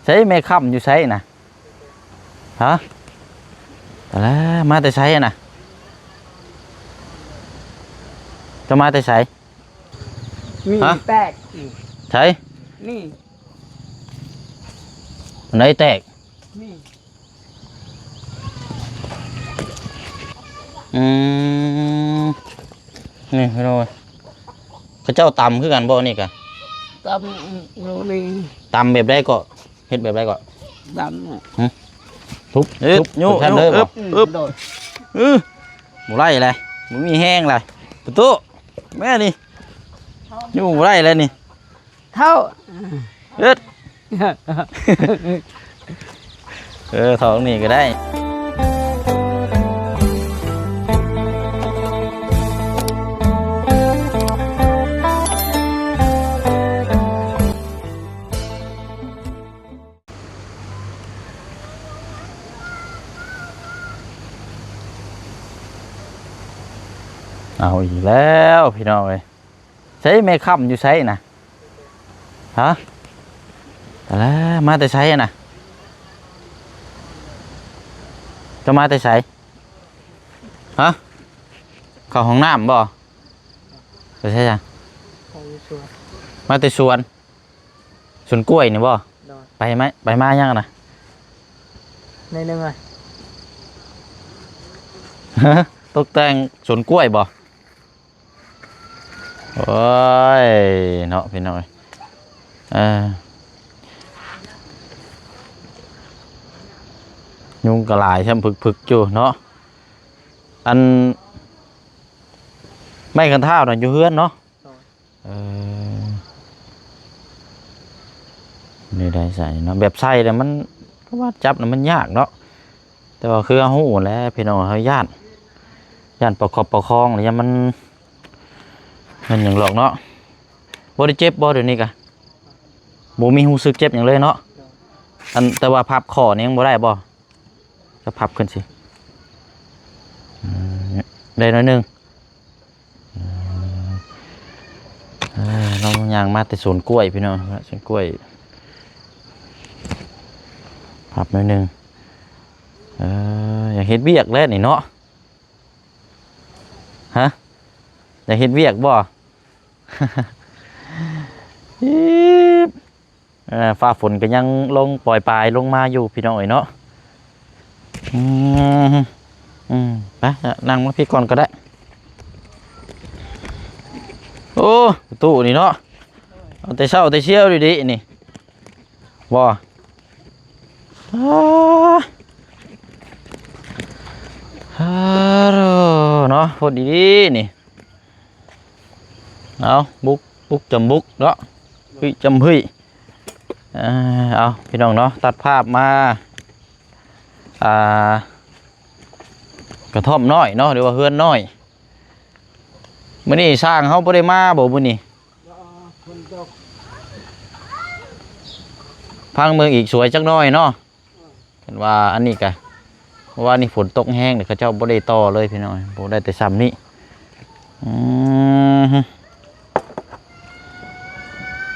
ໃສແມ່ຄ້ຳຢູ່ໃສນະ? ຮະ? ຕາຍແລ້ວ ມາແຕ່ໃສນະ? ເຈົ້າມາແຕ່ໃສ? ມີ ຮະ? ແຕກ ໃສ? ນີ້ ອັນໃດແຕກ? ນີ້ ອືມ ນີ້ພີ່ນ້ອງ ເຂົາເຈົ້າຕຳຄືກັນບໍ່ນີ້ກະ? ຕຳໂລນີ້ ຕຳແບບໃດເກາະ? ເຮັດແບບໃດເກາະ? ຕຳ ຫຶ? ທຸບ ເອີບ ທຸບ ໂຍກ ເປັນຊັ້ນເລີຍບໍ່? ອືມ ເອີບ ໂດຍ ອື ບໍ່ໄດ້ແຫຼະ ບໍ່ມີແຮງແຫຼະ ປະຕູ ແມ່ນີ້ ໂຍກບໍ່ໄດ້ແລ້ວນີ້ ເຖົ້າ ເອີດ ເອີ ເທົ່ານີ້ກໍໄດ້. ເອົາອີກແລ້ວພີ່ນ້ອງເອີຍ ໃສແມ່ຄ້ຳຢູ່ໃສນະ? ຮະ? ຕາຍແລ້ວ ມາແຕ່ໃສນະ? ເຈົ້າມາແຕ່ໃສ? ຮະ? ເຂົ້າຫ້ອງນ້ຳບໍ່? ໄປໃສຊະ? ໄປຢູ່ສວນ ມາແຕ່ສວນ? ສວນກ້ວຍນີ້ບໍ່? ໂດຍ ໄປມາ ໄປມາຍັງນະ? ໜ້ອຍໜຶ່ງ ເອີຍ ຕົກແຕ່ງສວນກ້ວຍບໍ່? ໂອ້ຍ ເນາະ ພີ່ນ້ອງເອີຍ ເອີ ຍຸງກໍຫຼາຍ ຊ່ຳຜຶກໆຢູ່ເນາະ ອັນ ໄມ້ຄັນທ້າວນະ ຢູ່ເຮືອນເນາະ? ໂດຍ ເອີ ນີ້ໄດ້ໃສ່ເນາະ ແບບໃສ່ແລ້ວມັນ ຄືວ່າຈັບແລ້ວມັນຍາກເນາະ ແຕ່ວ່າຄືເຮົາຮູ້ແຫຼະພີ່ນ້ອງ ເຮົາຢ້ານ ຢ້ານປະຄອບປະຄອງ ແລ້ວຢ້ານມັນ ແມ່ນຫຍັງຫຼອກເນາະ. ບໍ່ໄດ້ເຈັບບໍ່ດຽວນີ້ກະ? ບໍ່ມີຮູ້ສຶກເຈັບຫຍັງເລີຍເນາະ? ອັນ ແຕ່ວ່າພັບຂໍ້ນີ້ຍັງບໍ່ໄດ້ບໍ່? ຈະພັບຂຶ້ນຊິ ອືມ ໄດ້ໜ້ອຍໜຶ່ງ. ເອີ ເອີ ນ້ອງຍ່າງມາແຕ່ສວນກ້ວຍພີ່ນ້ອງ ສວນກ້ວຍ ພັບໜ້ອຍໜຶ່ງ. ເອີ ຢາກເຮັດວຽກແຫຼະນີ້ເນາະ. ຮະ? ຢາກເຮັດວຽກບໍ່? ອີບ ເອີ ຟ້າຝົນກໍຍັງລົງປອຍປາຍລົງມາຢູ່ພີ່ນ້ອງເອີຍເນາະ. ອືມ ອືມ ໄປ ນັ່ງມາພີ້ກ່ອນກໍໄດ້. ໂອ້ ຕູ້ນີ້ເນາະ ເອົາແຕ່ເຊົ້າແຕ່ຊຽວດີໆ ນີ້ບໍ່? ອາ ອາ ເນາະ ໂພດດີໆ ນີ້. ເອົາ ບຸກ ບຸກຈຳບຸກເນາະ ຫຶ້ຍຈຳຫຶ້ຍ. ເອົາ ພີ່ນ້ອງເນາະ ຕັດພາບມາ ອ່າ ກະທ່ອມນ້ອຍເນາະ ຫຼືວ່າເຮືອນນ້ອຍ. ມື້ນີ້ຊ່າງເຮົາບໍ່ໄດ້ມາບໍ່ມື້ນີ້? ບໍ່ ຝົນຕົກ ພັງເບິ່ງອີກສວຍຈັກໜ້ອຍເນາະ. ເຫັນວ່າອັນນີ້ກະ ເພາະວ່ານີ້ຝົນຕົກແຮງ ເຂົາເຈົ້າບໍ່ໄດ້ຕໍ່ເລີຍພີ່ນ້ອງ ບໍ່ໄດ້ແຕ່ຊ່ຳນີ້. ອືມ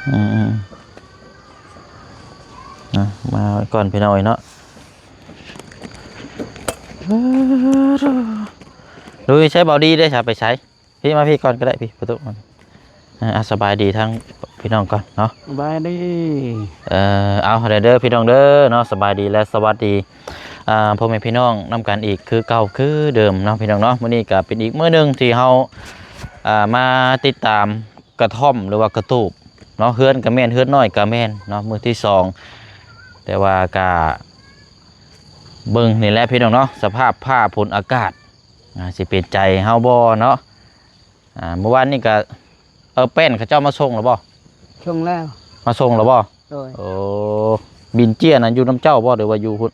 ອືມ ອາ ມາກ່ອນພີ່ນ້ອງເນາະ. ເອີ ລຸຍໃຊ້ເບົາດີເດ້ ສາໄປໃສ? ພີ່ມາພີ່ກ່ອນກໍໄດ້ ພີ່ປະຕູ ເອີ ອ່າ ສະບາຍດີທາງພີ່ນ້ອງກ່ອນເນາະ. ສະບາຍດີ ເອີ ເອົາ ເດີ ເດີ ພີ່ນ້ອງເດີເນາະ ສະບາຍດີ ແລະ ສະຫວັດດີ ອ່າ ພໍ່ແມ່ພີ່ນ້ອງນຳກັນອີກຄືເກົ່າຄືເດີມເນາະ ພີ່ນ້ອງເນາະ. ມື້ນີ້ກໍເປັນອີກມື້ໜຶ່ງທີ່ເຮົາ ອ່າ ມາຕິດຕາມກະທ່ອມ ຫຼືວ່າກະຕູບເນາະ ເຮືອນກໍແມ່ນ ເຮືອນນ້ອຍກໍແມ່ນເນາະ ມື້ທີສອງ. ແຕ່ວ່າກະເບິ່ງນີ້ແຫຼະ ພີ່ນ້ອງເນາະ ສະພາບຟ້າຝົນອາກາດ ອ່າ ຊິເປັນໃຈເຮົາບໍ່ເນາະ. ອ່າ ມື້ວານນີ້ກະ ເອີ ແປ້ນເຂົາເຈົ້າມາສົ່ງແລ້ວບໍ່? ສົ່ງແລ້ວ ມາສົ່ງແລ້ວບໍ່? ໂດຍ ໂອ້ ບິນເຈ້ຍນະ ຢູ່ນຳເຈົ້າບໍ່ ຫຼືວ່າຢູ່ພຸ້ນ?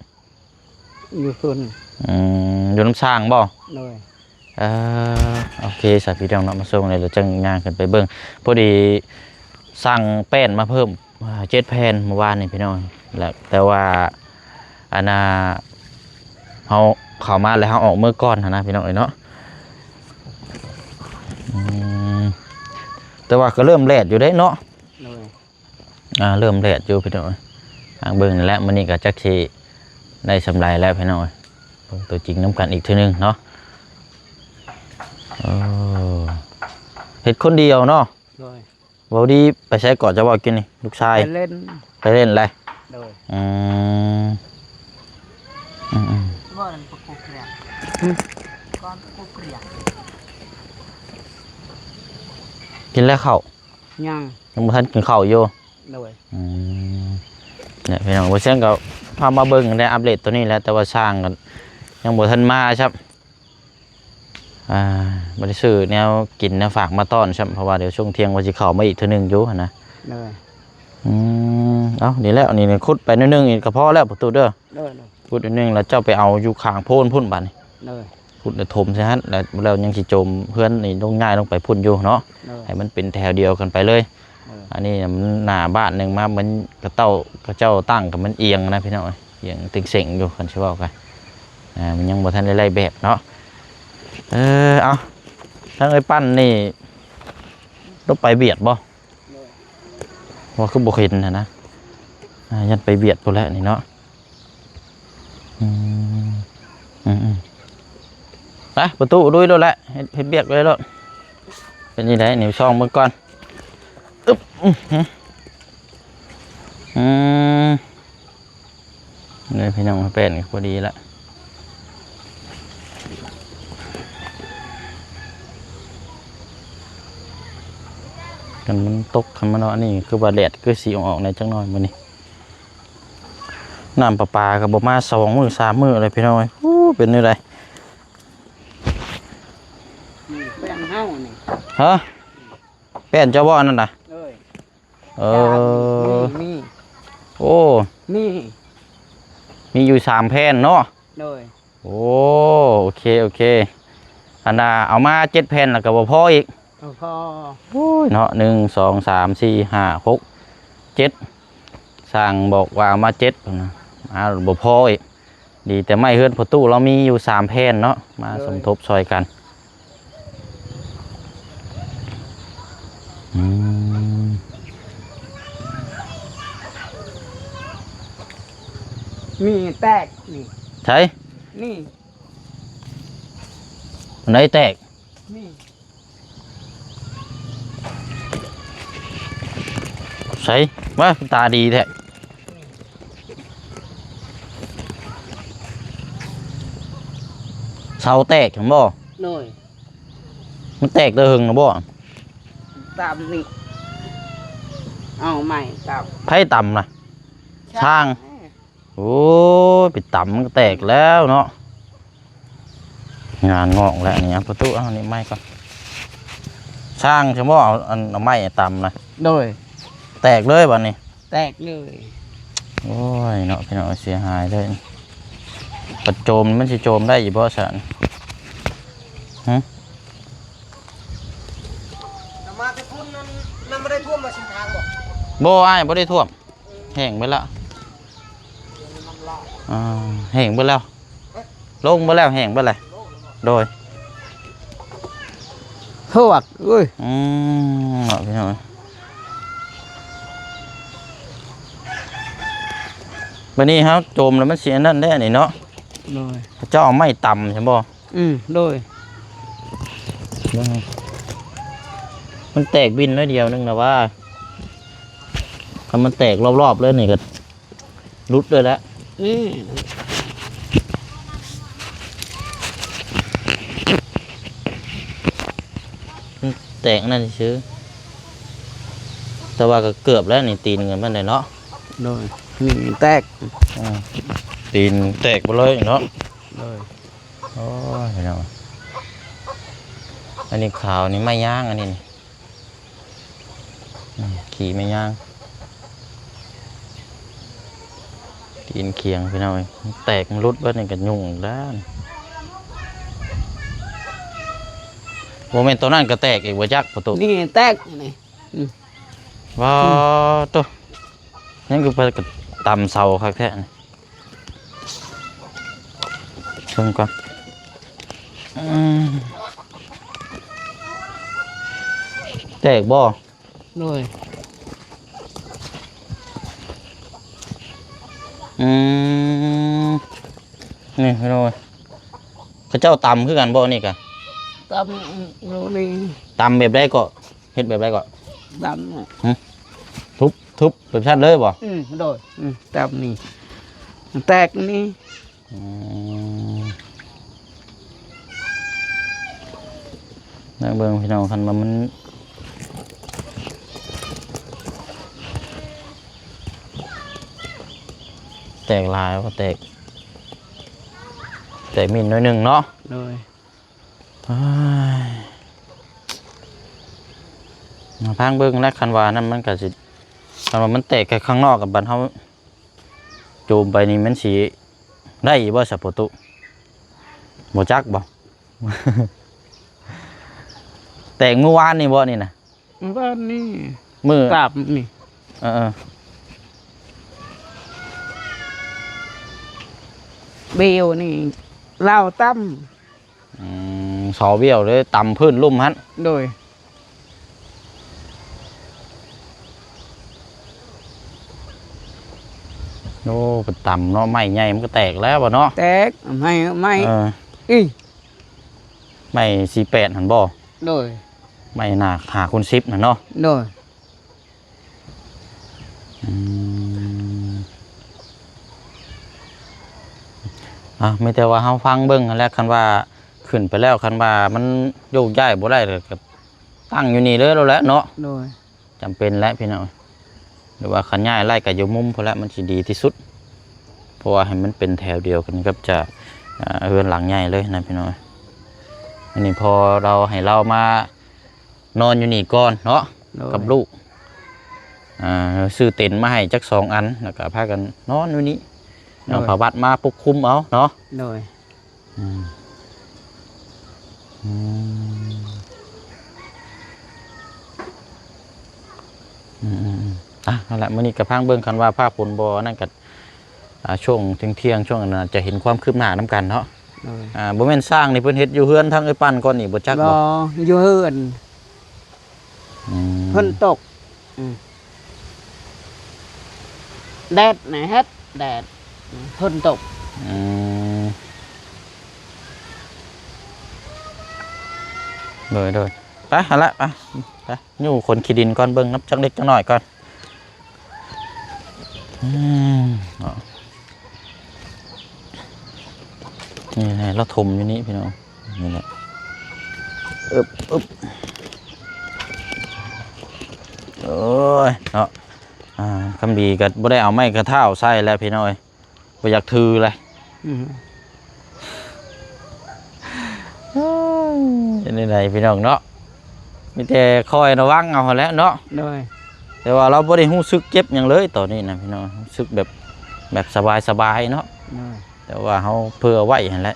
ຢູ່ພຸ້ນ ອືມ ຢູ່ນຳຊ່າງບໍ່? ໂດຍ ເອີ ໂອເຄ ສາພີ່ນ້ອງເນາະ ມາສົ່ງແລ້ວ ແລ້ວຈັ່ງຍ່າງຂຶ້ນໄປເບິ່ງ. ພໍດີສັ່ງແປ້ນມາເພີ່ມ ອ່າ ເຈັດແຜ່ນມື້ວານນີ້ພີ່ນ້ອງ ແລ້ວ ແຕ່ວ່າ ອັນນ່າ ເຮົາເຂົ້າມາແລ້ວເຮົາອອກເມືອກ່ອນຫັ້ນນະ ພີ່ນ້ອງເອີຍເນາະ. ອືມ ແຕ່ວ່າກໍເລີ່ມແດດຢູ່ເດ້ເນາະ. ໂດຍ ອ່າ ເລີ່ມແດດຢູ່ພີ່ນ້ອງເອີຍ ທາງເບິ່ງນີ້ແຫຼະ ມື້ນີ້ກໍຈັກຊິໄດ້ສ່ຳໃດແລ້ວພີ່ນ້ອງເອີຍ ເບິ່ງຕົວຈິງນຳກັນອີກເທື່ອໜຶ່ງເນາະ. ເອີ ເຮັດຄົນດຽວເນາະ. ໂດຍ. ເວົ້າດີ ໄປໃສເກາະ ເຈົ້າເວົ້າກິນນີ້ ລູກຊາຍ? ໄປຫຼິ້ນ ໄປຫຼິ້ນແຫຼະ. ໂດຍ. ອືມ ອືມໆ ບໍ່ນັ້ນປະກົບເລື່ອງ ກ່ອນປະກົບເລື່ອງ. ກິນແລ້ວເຂົ້າ? ຍັງ ຍັງບໍ່ທັນກິນເຂົ້າຢູ່. ໂດຍ. ອືມ ນີ້ພີ່ນ້ອງ ບໍ່ເຊິ່ງກໍພາມາເບິ່ງໄດ້ອັບເດດຕົວນີ້ແຫຼະ ແຕ່ວ່າຊ່າງກໍຍັງບໍ່ທັນມາຊ້ຳ. ອ່າ ບໍ່ໄດ້ຊື້ແນວກິນແນວຝາກມາຕ້ອນຊ້ຳ ເພາະວ່າດຽວຊ່ວງທ່ຽງວ່າຊິເຂົ້າມາອີກເທື່ອໜຶ່ງຢູ່ຫັ້ນນະ. ໂດຍ. ອືມ ເອົ້າ ນີ້ແຫຼະ ນີ້ຂຸດໄປໜ້ອຍໜຶ່ງນີ້ກໍພໍແລ້ວປະຕູເດີ. ໂດຍໆ. ຂຸດໜ້ອຍໜຶ່ງແລ້ວເຈົ້າໄປເອົາຢູ່ຂ້າງໂພນພຸ້ນບາດນີ້. ໂດຍ. ຂຸດແລ້ວຖົມໃສ່ຫັ້ນ ແລ້ວ ແລ້ວຍັງຊິໂຈມເຮືອນນີ້ລົງ ຍ້າຍລົງໄປພຸ້ນຢູ່ເນາະ. ໂດຍ. ໃຫ້ມັນເປັນແຖວດຽວກັນໄປເລີຍ. ເອີ ອັນນີ້ມັນໜ້າບ້ານໜຶ່ງມາ ມັນກະເຕົ້າ ເຂົາເຈົ້າຕັ້ງກໍມັນອຽງນະພີ່ນ້ອງເອີຍ ອຽງເຕັງເສັງຢູ່ ຄັນຊິເວົ້າກະ ອ່າ ມັນຍັງບໍ່ທັນໄດ້ໄລ່ແບບເນາະ. ເອີ ເອົາ ທາງເອື້ອຍປັ້ນນີ້ລາວໄປວຽກບໍ່? ໂດຍ. ວ່າຄືບໍ່ເຫັນຫັ້ນນະ ອ່າ ຢ້ານໄປວຽກພຸ້ນແຫຼະນີ້ເນາະ. ອືມ ອືມໆ ໄປປະຕູ ລຸຍໂລດແຫຼະ ເຮັດ ເຮັດວຽກເລີຍໂລດ. ເປັນຈັ່ງໃດນີ້ ຊ່ອງເບິ່ງກ່ອນ. ອຶບ ອືມ ອືມ ນີ້ພີ່ນ້ອງ ແປ້ນກໍພໍດີລະ ຄັນມັນຕົກ ຄັນມັນເນາະ. ອັນນີ້ຄືວ່າແດດຄືຊິອອກແດ່ຈັກໜ້ອຍມື້ນີ້. ນ້ຳປະປາກໍບໍ່ມາສອງມື້ສາມມື້ແລ້ວພີ່ນ້ອງເອີຍ. ໂອ້ ເປັນແນວໃດ? ນີ້ແປ້ນເຮົານີ້. ຮະ? ແປ້ນເຈົ້າບໍ່ອັນນັ້ນນະ? ໂດຍ. ເອີ ມີ ມີ ໂອ້ ມີ ມີຢູ່ສາມແຜ່ນເນາະ. ໂດຍ. ໂອ້ ໂອເຄ ໂອເຄ ອັນນ່າ ເອົາມາເຈັດແຜ່ນແລ້ວກໍບໍ່ພໍອີກ. ບໍ່ພໍ. ໂອ້ຍເນາະ ໜຶ່ງ ສອງ ສາມ ສີ່ ຫ້າ ຫົກ ເຈັດ ຊ່າງບອກວ່າເອົາມາເຈັດ ເພິ່ນວ່າ ອ້າວ ບໍ່ພໍອີກ. ດີແຕ່ໄມ້ເຮືອນພໍ່ຕູ້ລາວມີຢູ່ສາມແຜ່ນເນາະ ມາ ໂດຍ ສົມທົບຊ່ອຍກັນ. ອືມ ມີແຕກນີ້ ໃສ? ນີ້ ອັນໃດແຕກ? ນີ້ ໃສ? ວ່າ ຕາດີແທ້ ເສົາແຕກຫັ້ນບໍ່? ໂດຍ. ມັນແຕກແຕ່ເຫິງນະບໍ່? ຕຳນີ້ ເອົາໄມ້ຕຳ. ໃຜຕຳນະ? ຊ່າງ. ໂອ້ຍ ໄປຕຳມັນກໍແຕກແລ້ວເນາະ. ງານງອກແລ້ວນີ້ ເອົາປະຕູ ເອົານີ້ໄມ້ກ່ອນ. ຊ່າງຊະບໍ່ ເອົາ ອັນ ເອົາໄມ້ຕຳນະ? ໂດຍ. ແຕກເລີຍບາດນີ້? ແຕກເລີຍ. ໂອ້ຍເນາະ ພີ່ນ້ອງ ເສຍຫາຍເລີຍ. ປະໂຈມ ມັນຊິໂຈມໄດ້ຢູ່ບໍ່ຊັ້ນ? ຫຶ? ແຕ່ມາແຕ່ພຸ້ນນັ້ນ ມັນບໍ່ໄດ້ຖ້ວມມາເສັ້ນທາງບໍ່? ບໍ່ ອ້າຍ ບໍ່ໄດ້ຖ້ວມ. ແຫ້ງເບິດແລ້ວ ອ່າ ແຫ້ງເບິດແລ້ວ ລົງເບິດແລ້ວ ແຫ້ງເບິດແລ້ວ. ໂດຍ. ຮວກ ເອີຍ ອືມ ເນາະ ພີ່ນ້ອງ ບາດນີ້ເຮົາໂຈມແລ້ວມັນຊິອັນນັ້ນແດ່ນີ້ເນາະ. ໂດຍ. ເຂົາເຈົ້າເອົາໄມ້ຕຳຊັ້ນບໍ່? ອືມ ໂດຍ. ມັນແຕກວິນໜ້ອຍດຽວໜຶ່ງນະວ່າ ຄັນມັນແຕກລອບໆເລີຍນີ້ກໍຫຼຸດເລີຍແຫຼະ. ອືມ ມັນແຕກອັນນັ້ນຊື່ ແຕ່ວ່າກໍເກືອບແລ້ວນີ້ ຕີນເງິນມັນໄດ້ເນາະ. ໂດຍ. ນີ້ແຕກ ອືມ ຕີນແຕກເບິດເລີຍເນາະ. ໂດຍ. ໂອ້ຍ ພີ່ນ້ອງ ອັນນີ້ຂາວນີ້ໄມ້ຍາງ ອັນນີ້ນີ້ ອືມ ຂີ້ໄມ້ຍາງ ຕີນຂຽງ ພີ່ນ້ອງເອີຍ ມັນແຕກ ມັນຫຼຸດເບິດນີ້ກໍຫຍຸ້ງອີກແລ້ວ. ບໍ່ແມ່ນຕົວນັ້ນກໍແຕກອີກບໍ່ຈັກປະຕູ? ນີ້ແຕກນີ້ ອືມ ວ້າ ອືມ ໂຕ ຍັງຄືໄປຕຳເສົາຄັກແທ້ນີ້. ເບິ່ງກ່ອນ ອືມ ແຕກບໍ່? ໂດຍ. ອືມ ນີ້ພີ່ນ້ອງເອີຍ ເຂົາເຈົ້າຕຳຄືກັນບໍ່ນີ້ກະ? ຕຳໂລນີ້ ຕຳແບບໃດເກາະ? ເຮັດແບບໃດເກາະ? ຕຳ ຫຶ? ທຸບ ທຸບແບບຊັ້ນເລີຍບໍ່? ອືມ ໂດຍ ອືມ ຕຳນີ້ ແຕກນີ້. ອືມ ນັກເບິ່ງພີ່ນ້ອງ ຄັນວ່າມັນແຕກຫຼາຍ ບໍ່ແຕກ ແຕກມິ້ນໜ້ອຍໜຶ່ງເນາະ. ໂດຍ ອ້າຍ ມາຟັງເບິ່ງແຫຼະ ຄັນວ່ານັ້ນມັນກະຊິ ຄັນວ່າມັນແຕກແຕ່ຂ້າງນອກ ກັບບັດເຮົາໂຈມໄປນີ້ ມັນຊິໄດ້ຢູ່ບໍ່ຊະພໍ່ຕູ້? ບໍ່ຈັກບໍ່? ແຕກມື້ວານນີ້ບໍ່ນີ້ນະ? ມື້ວານນີ້ ມື້ ຕາບນີ້ ເອີ ເອີ ເບວນີ້ ລາວຕຳ ອືມ ສອບຽວເລີຍ ຕຳພື້ນລຸ່ມຫັ້ນ. ໂດຍ ໂອ້ ໄປຕຳເນາະ ໄມ້ໃຫຍ່ມັນກໍແຕກແລ້ວບໍ່ເນາະ? ແຕກ ໄມ້ ໄມ້ ເອີ ອີ ໄມ້ສີ່ແປດຫັ້ນບໍ່? ໂດຍ ໄມ້ໜາຫ້າຄູນສິບຫັ້ນເນາະ? ໂດຍ ອືມ ອ່າ ມີແຕ່ວ່າເຮົາຟັງເບິ່ງຫັ້ນແຫຼະ ຄັນວ່າຂຶ້ນໄປແລ້ວ ຄັນວ່າມັນໂຍກຍ້າຍບໍ່ໄດ້ ກໍຕັ້ງຢູ່ນີ້ເລີຍໂລດແຫຼະເນາະ. ໂດຍ ຈຳເປັນແຫຼະພີ່ນ້ອງ ຫຼືວ່າຄັນຍ້າຍໄລ່ກໍຢູ່ມຸມພຸ້ນແຫຼະ ມັນຊິດີທີ່ສຸດ ເພາະວ່າໃຫ້ມັນເປັນແຖວດຽວກັນກັບຈະ ອ່າ ເຮືອນຫຼັງໃຫຍ່ເລີຍນະພີ່ນ້ອງ. ອັນນີ້ພໍລາວ ໃຫ້ລາວມາ ນອນຢູ່ນີ້ກ່ອນເນາະ ໂດຍ ກັບລູກ ອ່າ ຊື້ເຕັນມາໃຫ້ຈັກສອງອັນ ແລ້ວກໍພາກັນນອນຢູ່ນີ້ ໂດຍ ເອົາຜ້າວັດມາປົກຄຸມເອົາເນາະ. ໂດຍ ອືມ ອືມ ອືມ ອືມ ອືມ ອ່ະ ນັ້ນແຫຼະ ມື້ນີ້ກໍຟັງເບິ່ງ ຄັນວ່າຟ້າຝົນບໍ່ນັ້ນກໍ ອ່າ ຊ່ວງທ່ຽງໆ ຊ່ວງນັ້ນຈະເຫັນຄວາມຄືບໜ້ານຳກັນເນາະ. ໂດຍ ອ່າ ບໍ່ແມ່ນສ້າງນີ້ເພິ່ນເຮັດຢູ່ເຮືອນທາງເອື້ອຍປັ້ນກ່ອນນີ້ບໍ່ຈັກບໍ່? ບໍ່ ຢູ່ເຮືອນ. ອືມ ຝົນຕົກ ອືມ ແດດນະ ເຮັດແດດ ຝົນຕົກ. ອືມ ໂດຍ ໂດຍ ໄປ ຫັ້ນລະ ໄປ ໄປ ຍູ້ຂົນຂີ້ດິນກ່ອນ ເບິ່ງນຳຈັກເລັກຈັກນ້ອຍກ່ອນ. ອືມ ເນາະ ນີ້ແຫຼະ ລາວຖົມຢູ່ນີ້ພີ່ນ້ອງ ນີ້ແຫຼະ ອຶບ ອຶບ ໂອ້ຍ ເນາະ ອ່າ ຄຳດີກໍບໍ່ໄດ້ເອົາໄມ້ກະທ້າວໃສ່ແລ້ວພີ່ນ້ອງເອີຍ. ບໍ່ຢາກຖືເລີຍ. ອືມ ເປັນຈັ່ງໃດພີ່ນ້ອງເນາະ ມີແຕ່ຄອຍລະວັງເອົາຫັ້ນແຫຼະເນາະ. ໂດຍ ແຕ່ວ່າລາວບໍ່ໄດ້ຮູ້ສຶກເຈັບຫຍັງເລີຍຕອນນີ້ນະພີ່ນ້ອງ ຮູ້ສຶກແບບ ແບບສະບາຍໆເນາະ. ໂດຍ ແຕ່ວ່າເຮົາເຜື່ອໄວ້ຫັ້ນແຫຼະ.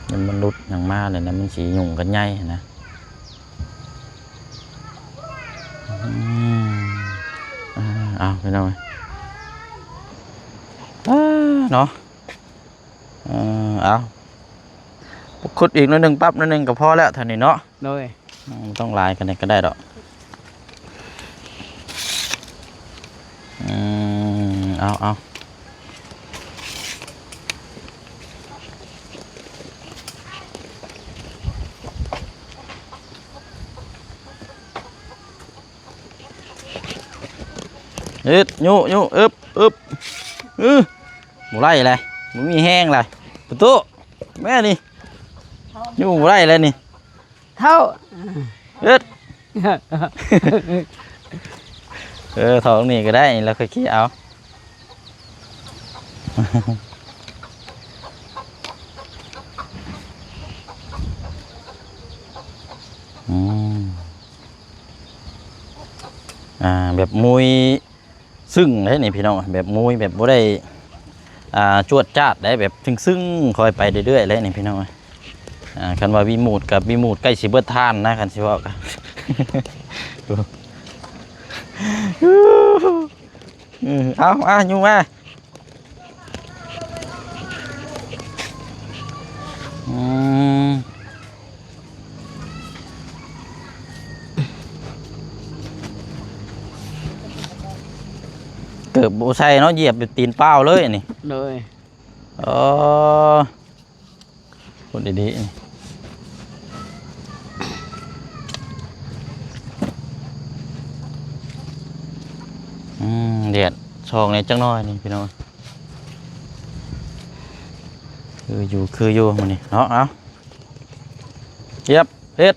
ມັນ ມັນຫຼຸດຫຍັງມາແລ້ວນະ ມັນຊິຫຍຸ້ງກັນໃຫຍ່ຫັ້ນນະ. ອືມ ອ່າ ເອົາ ພີ່ນ້ອງ ອ່າ ເນາະ ເອີ ເອົາ ຂຸດອີກໜ້ອຍໜຶ່ງ ປັບໜ້ອຍໜຶ່ງກໍພໍແລ້ວເທົ່ານີ້ເນາະ. ໂດຍ ອືມ ບໍ່ຕ້ອງຫຼາຍ ກະໄດ້ ກະໄດ້ດອກ. ອືມ ເອົາ ເອົາ ເຮັດ ຍຸ ຍຸ ອຶບ ອຶບ ອື ບໍ່ໄດ້ແຫຼະ ບໍ່ມີແຮງແຫຼະ ປະຕູ ແມ່ນີ້ ຍຸ ບໍ່ໄດ້ແລ້ວນີ້. ເຖົ້າ ເຮັດ ເອີ ເຖົ້ານີ້ກໍໄດ້ ແລ້ວຄ່ອຍຂີ່ເອົາ. ອືມ ອ່າ ແບບມຸ້ຍ ຊຶ້ງເດ້ນີ້ພີ່ນ້ອງ ແບບມຸ້ຍ ແບບບໍ່ໄດ້ ອ່າ ຈວດຈາດໄດ້ ແບບຊຶ້ງໆ ຄ່ອຍໄປເລື້ອຍໆເດ້ນີ້ພີ່ນ້ອງ. ອ່າ ຄັນວ່າວິໝູດກັບວິໝູດໃກ້ຊິເບິດທານນະ ຄັນຊິເວົ້າກະ ເອີ ເອົາ ອ່າ ຍຸງມາ. ອືມ ໃ ເກີບບໍ່ໃສ່ເນາະ ຢຽບຢູ່ຕີນເປົ່າເລີຍອັນນີ້. ໂດຍ. ເອີ ພຸດດີໆ ນີ້ ອືມ ແດດສ່ອງແດ່ຈັກໜ້ອຍນີ້ພີ່ນ້ອງ. ຄືຢູ່ ຄືຢູ່ມື້ນີ້ເນາະ. ເອົາ ຢຽບ ເຮັດ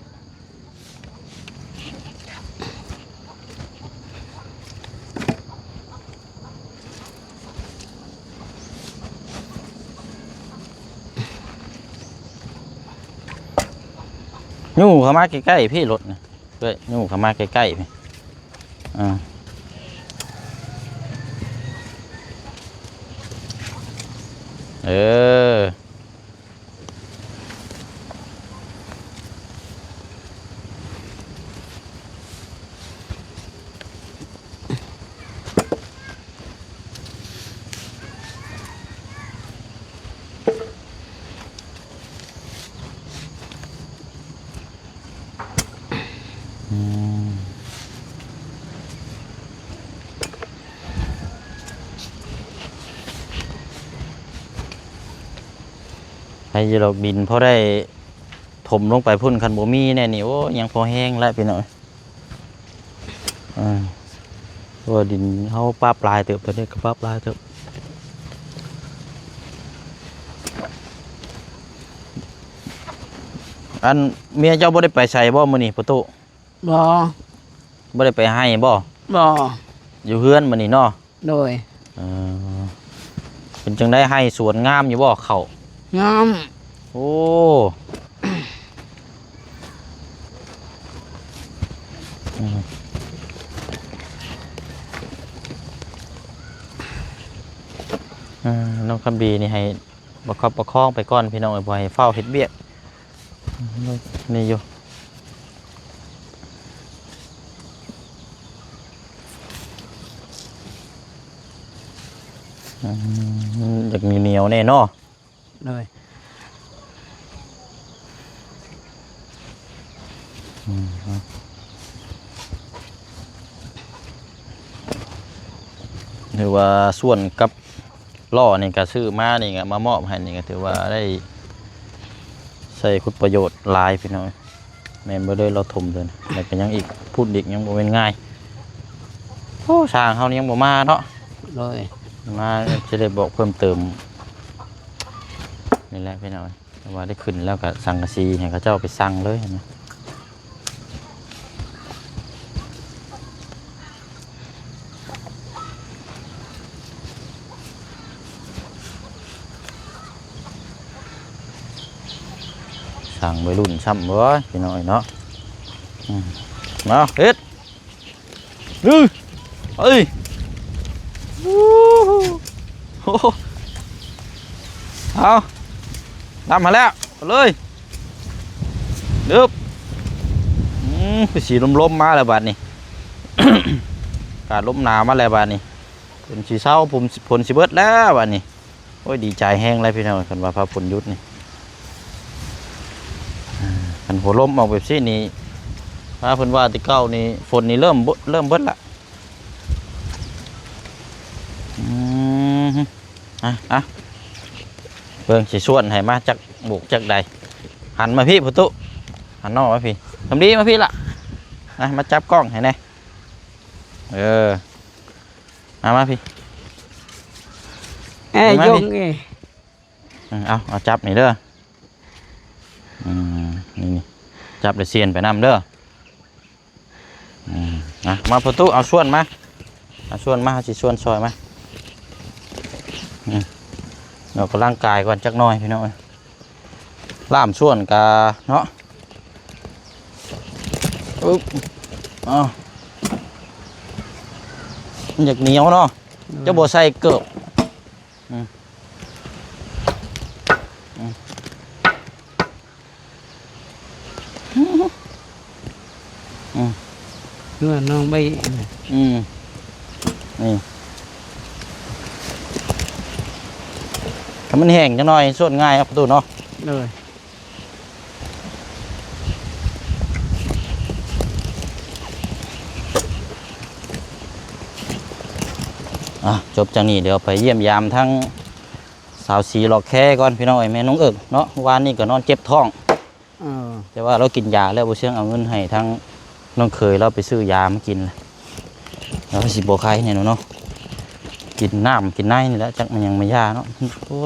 ຍູ້ເຂົ້າມາໃກ້ໆ ພີ່ ລົດນີ້ ເອີຍ ຍູ້ເຂົ້າມາໃກ້ໆ ພີ່. ອ່າ ເອີ. ອືມ ໃຜຢູ່ດອກ ດິນພໍໄດ້ຖົມລົງໄປພຸ້ນ. ຄັນບໍ່ມີແນ່ນີ້ ໂອ້ ຍັງພໍແຮງແຫຼະພີ່ນ້ອງ. ເອີ ເພາະວ່າດິນເຮົາປັບຫຼາຍເຕີບ ຕອນນີ້ກໍປັບຫຼາຍເຕີບ. ອັນ ເມຍເຈົ້າບໍ່ໄດ້ໄປໃສບໍ່ມື້ນີ້ ພໍ່ຕູ້? ບໍ່ ບໍ່ໄດ້ໄປໄຮ່ບໍ່? ບໍ່ ຢູ່ເຮືອນມື້ນີ້ເນາະ. ໂດຍ. ເອີ ເປັນຈັ່ງໃດ ໄຮ່ສວນງາມຢູ່ບໍ່ ເຂົ້າ? ງາມ. ໂອ້ ອືມ ອ່າ ນ້ອງຄຳດີນີ້ໃຫ້ປະຄັບປະຄອງໄປກ່ອນພີ່ນ້ອງເອີຍ ບໍ່ໃຫ້ຟ້າວເຮັດວຽກ. ນີ້ຢູ່ ອືມ ຢາກໜຽວໆແດ່ເນາະ. ໂດຍ. ອືມ ຖືວ່າສ່ວນກັບລໍ້ນີ້ກະຊື້ມານີ້ກະມາມອບໃຫ້ນີ້ກະຖືວ່າໄດ້ໃຊ້ຄຸນປະໂຫຍດຫຼາຍພີ່ນ້ອງ. ແມ່ນບໍ່ເລີຍ ເຮົາຖົມເດີນ ແລ້ວກໍຍັງອີກ ພຸ້ນອີກ ຍັງບໍ່ແມ່ນງ່າຍ. ໂອ້ ຊ່າງເຮົານີ້ຍັງບໍ່ມາເນາະ. ໂດຍ. ມາຈະໄດ້ບອກເພີ່ມເຕີມນີ້ແຫຼະພີ່ນ້ອງ. ແຕ່ວ່າໄດ້ຂຶ້ນແລ້ວກໍສັງກະສີໃຫ້ເຂົາເຈົ້າໄປສັ່ງເລີຍນະ. ສ້າງໄວລຸ້ນຊ້ຳເວີຍ ພີ່ນ້ອງເອີຍເນາະ. ອືມ ມາເຮັດ ເອີ ເອີຍ ໂອ້ໂຫ ເອົາ ນຳມາແລ້ວ ເອົາເລີຍ ດຶບ ອືມ ຄືຊິລົມໆມາແລ້ວບາດນີ້ ອາກາດລົມໜາວມາແລ້ວບາດນີ້ ຝົນຊິເຊົາ ຝົນ ຝົນຊິເບິດແລ້ວບາດນີ້. ໂອ້ຍ ດີໃຈແຮງເລີຍພີ່ນ້ອງ ຄັນວ່າຟ້າຝົນຢຸດນີ້ ຄັນຫົວລົມອອກແບບຊີ້ນີ້ ຖ້າເພິ່ນວ່າແຕ່ເກົ່ານີ້ ຝົນນີ້ເລີ່ມເບິດ ເລີ່ມເບິດລະ. ອືມ ອ່ະ ອ່ະ ເບິ່ງຊິຊວນໃຫ້ມາຈັກໂບກຈັກໃດ. ຫັນມາພີ້ ປະຕູ ຫັນນອກມາພີ້ ສຳລີມາພີ້ລະ ອ່ະ ມາຈັບກ້ອງໃຫ້ແດ່ ເອີ. ມາ ມາພີ້ ເອີ ມາພີ້ ຍົງເອີ ເອົາ ເອົາຈັບນີ້ເດີ ອືມ ນີ້ ນີ້ ຈັບແລ້ວສ່ຽນໄປນຳເດີ ອືມ ມາ ມາ ປະຕູ ເອົາສ່ວນມາ ເອົາສ່ວນມາ ເຮົາຊິສ່ວນຊ່ອຍມາ ອືມ ອອກກຳລັງກາຍກ່ອນຈັກໜ່ອຍ ພີ່ນ້ອງເອີຍ. ລ່າມສ່ວນກະເນາະ ອຶບ ອ້າວ ມັນຢາກໜຽວເນາະ ໂດຍ ຈະບໍ່ໃສ່ເກີບ ອືມ ອືມ ອືມ ເຮືອນນ້ອງໃບ ອືມ ນີ້ ຖ້າມັນແຫ້ງຈັກໜ່ອຍ ສ່ວນງ່າຍເນາະ ປະຕູເນາະ ໂດຍ. ອ່ະ ຈົບຈາກນີ້ດຽວໄປຢ້ຽມຢາມທັງສາວສີຫຼອກແຄກ່ອນພີ່ນ້ອງເອີຍ ແມ່ນ້ອງເອິກເນາະ ວານນີ້ກໍນອນເຈັບທ້ອງ ເອີ ແຕ່ວ່າລາວກິນຢາແລ້ວ ບໍ່ເຊື່ອເອົາເງິນໃຫ້ທາງນ້ອງເຂີຍລາວໄປຊື້ຢາມາກິນ ລາວຊິບໍ່ໄຄແນ່ເນາະ ກິນນ້ຳກິນໃນນີ້ແຫຼະ ຈັກມັນຫຍັງມາຢາເນາະ ໂອ້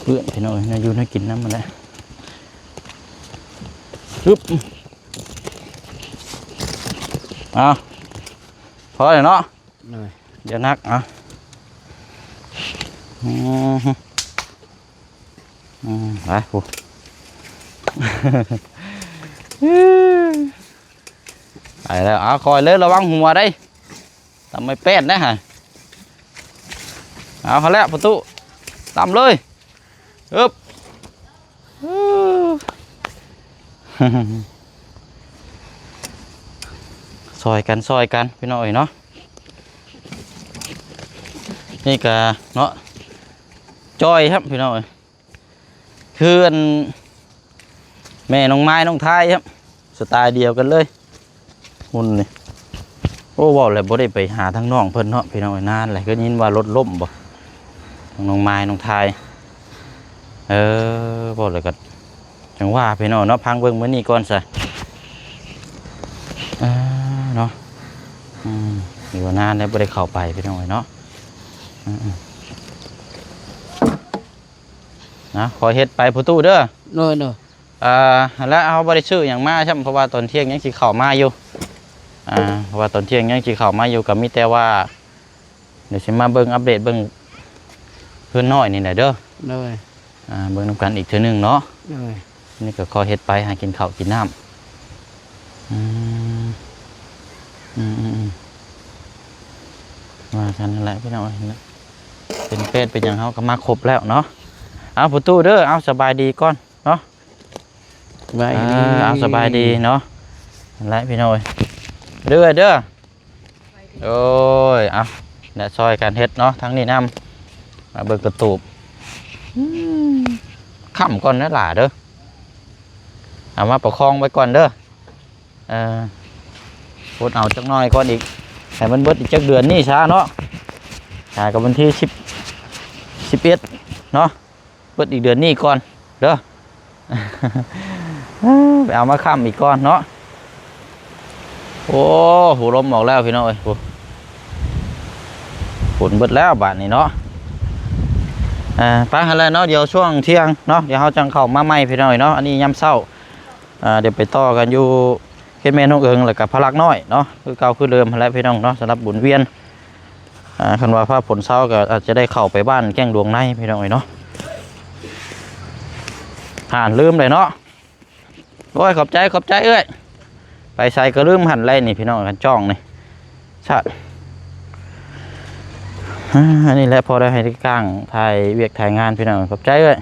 ເປື້ອນພີ່ນ້ອງເອີຍ ແນວຢູ່ແນວກິນນຳຫັ້ນແຫຼະ ຮຶບ ເອົາ ພໍແລ້ວເນາະ ໂດຍ ດຽວໜັກ ເອົາ ອືມ ອືມ ໄປພຸ້ນ ໄປແລ້ວ ເອົາ ຄ່ອຍເລີຍ ລະວັງຫົວເດ້ ຕຳໄມ້ແປ້ນນະຫັ້ນ ເອົາຫັ້ນແຫຼະພໍ່ຕູ້ ຕຳເລີຍ ອຶບ ຊ່ອຍກັນ ຊ່ອຍກັນ ພີ່ນ້ອງເອີຍເນາະ ນີ້ກະເນາະ ຈ່ອຍຄັບ ພີ່ນ້ອງເອີຍ ຄືອັນ ແມ່ນ້ອງມາຍນ້ອງທາຍຄັບ ສະໄຕລ໌ດຽວກັນເລີຍ ຫຸ່ນນີ້ ໂອ້ ເວົ້າແລ້ວບໍ່ໄດ້ໄປຫາທາງນ້ອງເພິ່ນເນາະ ພີ່ນ້ອງເອີຍ ນານແຫຼະ ຄືໄດ້ຍິນວ່າລົດລົ້ມບໍ ທາງນ້ອງມາຍນ້ອງທາຍ ເອີ ເວົ້າແລ້ວກໍຈັ່ງວ່າພີ່ນ້ອງເນາະ ພັງເບິ່ງມື້ນີ້ກ່ອນຊະ ເອີ ເນາະ ອືມ ຢູ່ນານແລ້ວບໍ່ໄດ້ເຂົ້າໄປ ພີ່ນ້ອງເອີຍເນາະ ອືມໆ ນະ ຂໍເຮັດໄປພໍ່ຕູ້ເດີ ໂດຍໆ ອ່າ ແລ້ວເຮົາບໍ່ໄດ້ຊື້ຫຍັງມາຊ້ຳ ເພາະວ່າຕອນທ່ຽງຍັງຊິເຂົ້າມາຢູ່ ອ່າ ເພາະວ່າຕອນທ່ຽງຍັງຊິເຂົ້າມາຢູ່ ກໍມີແຕ່ວ່າ ດຽວຊິມາເບິ່ງອັບເດດເບິ່ງເຮືອນນ້ອຍນີ້ແຫຼະເດີ ໂດຍ ອ່າ ເບິ່ງນຳກັນອີກເທື່ອໜຶ່ງເນາະ ໂດຍ ນີ້ກໍຂໍເຮັດໄປຫາກິນເຂົ້າກິນນ້ຳ ອືມ ອືມໆ ວ່າກັນນັ້ນແຫຼະພີ່ນ້ອງເອີຍ ເປັນເຟສເປັນຫຍັງເຮົາກໍມາຄົບແລ້ວເນາະ ເອົາ ພໍ່ຕູ້ເດີ ເອົາ ສະບາຍດີກ່ອນເນາະ ສະບາຍດີ ອ່າ ເອົາ ສະບາຍດີເນາະ ນັ້ນແຫຼະພີ່ນ້ອງເອີຍ ເດີ ເດີ ໂອ້ຍ ເອົາ ແລະຊ່ອຍກັນເຮັດເນາະ ທາງນີ້ນຳ ມາເບິ່ງກະຕູບ ອືມ ຄ້ຳກ່ອນເດີຫຼ້າເດີ ເອົາມາປະຄອງໄວ້ກ່ອນເດີ ເອີ ອົດເອົາຈັກໜ້ອຍກ່ອນອີກ ໃຫ້ມັນເບິດອີກຈັກເດືອນນີ້ຊະເນາະ ຫາກັບວັນທີສິບ ສິບເອັດເນາະ ເບິດອີກເດືອນນີ້ກ່ອນເດີ ໄປເອົາມາຄ້ຳອີກກ່ອນເນາະ ໂອ້ ຫູລົມອອກແລ້ວພີ່ນ້ອງເອີຍ ໂອ້ ຝົນເບິດແລ້ວບາດນີ້ເນາະ ອ່າ ໄປຫັ້ນແຫຼະເນາະ ດຽວຊ່ວງທ່ຽງເນາະ ດຽວເຮົາຈັ່ງເຂົ້າມາໃໝ່ພີ່ນ້ອງເອີຍເນາະ ອັນນີ້ຍາມເຊົ້າ ອ່າ ດຽວໄປຕໍ່ກັນຢູ່ເຂດແມ່ນ້ອງເອິງ ແລ້ວກໍພະລັກນ້ອຍເນາະ ຄືເກົ່າຄືເດີມຫັ້ນແຫຼະພີ່ນ້ອງເນາະ ສຳລັບບຸນວຽນ ອ່າ ຄັນວ່າຟ້າຝົນເຊົາກໍອາດຈະໄດ້ເຂົ້າໄປບ້ານແກ້ງດວງໃນພີ່ນ້ອງເອີຍເນາະ ຫານລືມເລີຍເນາະ ໂອ້ຍ ຂອບໃຈ ຂອບໃຈເອື້ອຍ ໄປໃສກໍລືມຫັ້ນແຫຼະນີ້ພີ່ນ້ອງ ຄັນຈ້ອງນີ້ຊະ ອ່າ ອັນນີ້ແຫຼະ ພໍໄດ້ໃຫ້ໄດ້ກ້າງຖ່າຍວຽກຖ່າຍງານພີ່ນ້ອງ ຂອບໃຈເອື້ອຍ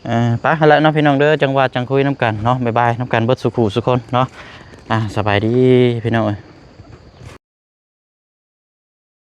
ເອີ ໄປຫັ້ນແຫຼະເນາະພີ່ນ້ອງເດີ ຈັ່ງວ່າຈັ່ງຄຸຍນຳກັນເນາະ ບາຍບາຍນຳກັນເບິດສູ່ຜູ້ສູ່ຄົນເນາະ ອ່າ ສະບາຍດີພີ່ນ້ອງເອີຍ.